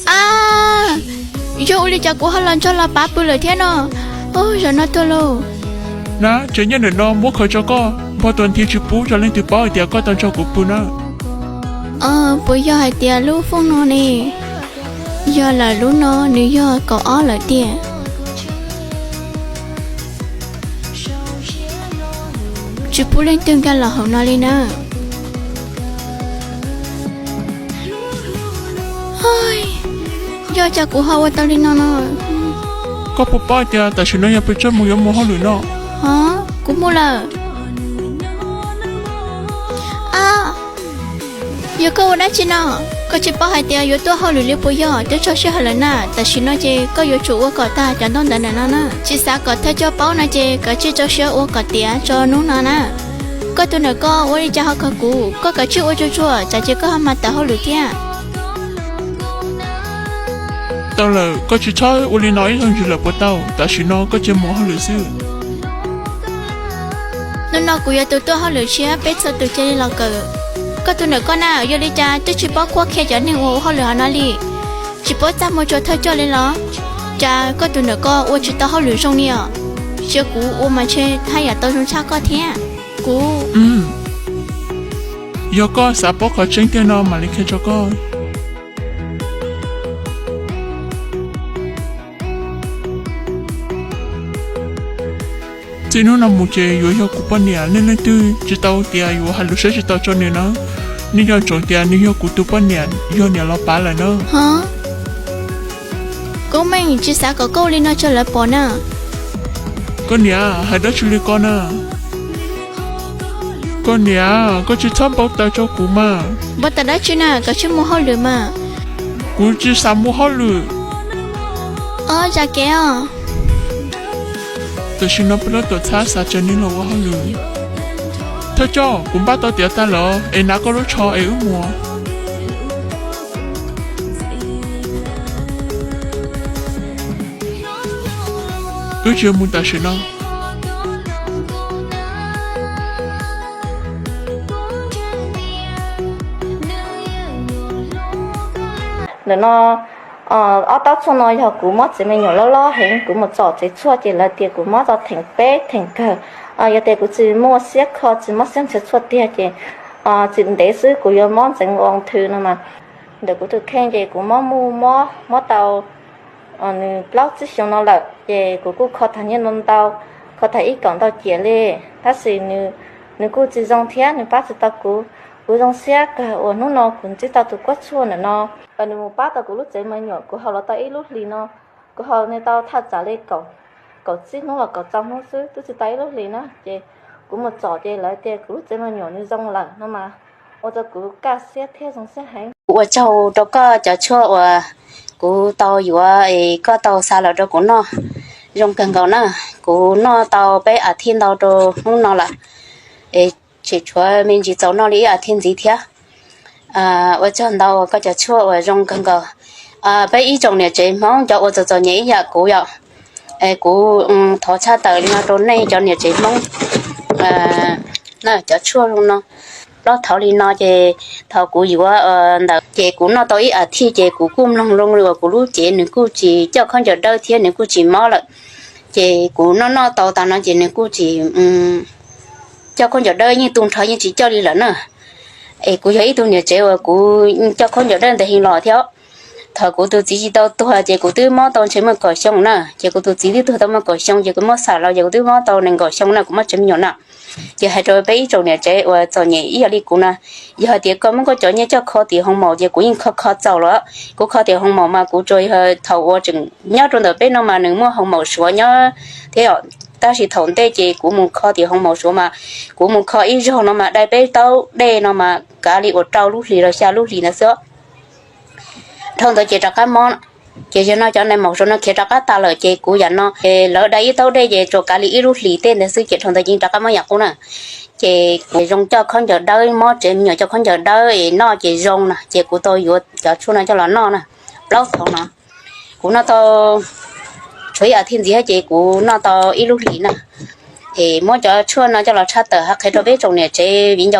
A, yog ua li cas kuv ho los ntsog los pav pw lawm thiab no? Ub, zaum no tuag lauj. Na, tsev nyob ntawm no muab khaws tso koj, npog tus nthi tsis pub rau leej twg paub hais tias koj tau ntsog kuv pw na. Puas yog hais tias lub fooj no ne? Yog lawm, lub no nws yog kaum ob lawm tiag. Tsis pub leej twg nkag los hauv no li na. Yog cas kuv ho ua tau li no no? Koj puas paub tias tam sim no yog pes tsawg mus yuav mus hauj lwm no? Kuv mus lawm. A, yog koj ua dab tsi no? Koj tsis paub hais tias yuav tuaj hauj lwm li puas yog? Twb txog sij hawm lawm na, tam sim no ces koj yuav tsum ua kom tag cov ntaub ntawv ntawm no na. Tsis xav kom thawj coj paub no ces kav tsij rau siab ua kom tiav tso hnub no na. Koj tus ntawm koj ua li cas ho khaws kuv? Koj kav tsij ua tsuag tsuag, tsam ces koj ho mas tawm hauj lwm thiab. Tau lawm, koj tsis txhob ua li no ib zaug ntsis lawm puas tau? Tam sim no koj cia mus hauj lwm xwb. Hnub no kuv yog tus tuaj hauj lwm tshiab, peb txhua tus cia li los kawm. Koj tus ntawm koj na, yog li cas twb tsis paub qhuab qhia cov neeg uas ua hauj lwm hauv no li? Tsis paub txaj muag rau thawj coj li los? Cas koj tus ntawm koj ua tsis tau hauj lwm zoo li os? Tsis yog kuv ua mas ntshe haj yam tau zoo tshaj koj thiab. Kuv, yog koj xav paub qhov tseeb tiag no mam li qhia rau koj. Txij hnub no mus ces yuav yog kuv poj niam, nej leej twg tsis tau tias yuav hais lus siab tsis tau rau nws na. Nej nco ntsoov tias nws yog kuv tus poj niam, yog niam los pav lawm na. Koob Meej, tsis xav kom koj ua li no rau lawv pom na. Koj niam, hais dab tsi li koj na? Koj niam, koj tsis txhob npau taws rau kuv mas. Npau taws dab tsi na, kav tsij mus hauj lwm mas. Kuv tsis xav mus hauj lwm. Ob, zam kev os. Tam sim no peb lub tuam txhab xav tsa nej los ua hauj lwm. Thawj coj, kuv npaj tau tiav tag lawm es hnav koj lub tsho es wb mus. Wb tsis mus tam sim no. Ntawm no, ob taub tshuaj no yog kuv mob tsev me nyuam loj loj heev, kuv mus txom tsev tshuaj ces lawv tias kuv mob tau theem peb theem kawg. Yog tias kuv tsis muaj siab kho, tsis mob siab nrhiav tshuaj tiag ces tsis ntev xwb kuv yuav mob ntxeev ua thw no mas. Ntawm kuv tus kheej ces kuv mob muj mob, mob tau nws plaub tsib xyoo no lawm ces kuv kuj kho tag nyiaj ntau ntau, kho tag ib kaum ntau ciam li, tab sis nws kuj tsis zoo thiab nws pab tsis tau kuv. Kuv zoo siab kawg uas hnub no kuv ntsib tau tus kuab tshuaj ntawm no, nws mus pab tau kuv lub tsev me nyuam. Kuv haus los tau ib lub hlis no, kuv haus nws tau thaj tsam li kaum tsib hnub los kaum rau hnub xwb, twb tsis tau ib lub hlis na ces kuv mus txom ces lawv tias kuv lub tsev me nyuam nws zoo lawm no mas, ua rau kuv kaj siab thiab zoo siab heev. Kuv ua tsaug rau koj cov tshuaj uas kuv tau yuav es koj tau xa los rau kuv noj, zoo kawg nkaus na. Kuv noj tau peb as thiv ntau rau hnub no lawm, es tseem tshuav me ntsis txaus noj li ib as thiv ntxiv thiab. Ua tsaug ntau uas koj cov tshuaj uas zoo kawg nkaus. Peb ib tsoom niam tsev Hmoob cov uas txom txom nyem ib yam kuv yom, kuv thov tshaj tawm li no rau nej cov niam tsev Hmoob. Cov tshuaj zoo no, plaub thaud li no ces thaum kuv yuav ntawd ces kuv noj tau ib as thiv ces kuv kuj mloog zoo li uas kuv lub cev nws kuj tsis coj khaub ncaws dawb thiab nws kuj tsis mob lawm. Ces kuv noj noj tau tas no ces nws kuj tsis coj khaub ncaws dawb, yeej tu nrho yeej tsis coj li lawm na. Es kuv yog ib tug niam tsev uas kuv coj khaub ncaws dawb ntev heev los thiab. Thaum kuv tus txiv tsis tau tuag ces kuv twb mob tau ntshe muaj kaum xyoo na, ces kuv tus txiv twb tuag tau muaj kaum xyoo ces kuv muab xam los ces kuv twb mob tau nees nkaum xyoo na, kuv mob tsev me nyuam na. Ces hais rau peb ib tsoom niam tsev uas txom nyem ib yam li kuv na, yog hais tias koj muab koj cov nyiaj coj kho tim hoo maum ces kuv yeej kho kho txaus lawm. Kuv kho tim hoo maum mas kuv tsuas yog thaum uas tseem nyob rau ntawm peb no mas nws muaj hoo maum Suav nyob thiab, tab sis thaum ntej ces kuv mus kho tim hoo maum Suav mas kuv mus kho ib zaug no mas dai peb taub dej no mas kav li uas rau lub hlis los xya lub hlis ntawd xwb. Dhau ntawd ces rov qab mob, ces yog no cov nais maum Suav no khiav rov qab tas lawm ces kuv yam no, lawv dai ib taub dej ces tsuas kav li ib lub hlis tej ntawd xwb ces dhau ntawd ces rov qab mob yam qub na. Ces kuv zoo coj khaub ncaws dawb, mob tsev me nyuam coj khaub ncaws dawb es noj ces zoo na, ces kuv tau yuav cov tshuaj no coj los noj na. Plaub thaud no kuv noj tau tshuav ib as thiv ntxiv thiab ces kuv noj tau ib lub hlis na. Es muab cov tshuaj no coj los tshaj tawm hais qhia rau peb tsoom niam tsev viv ncaus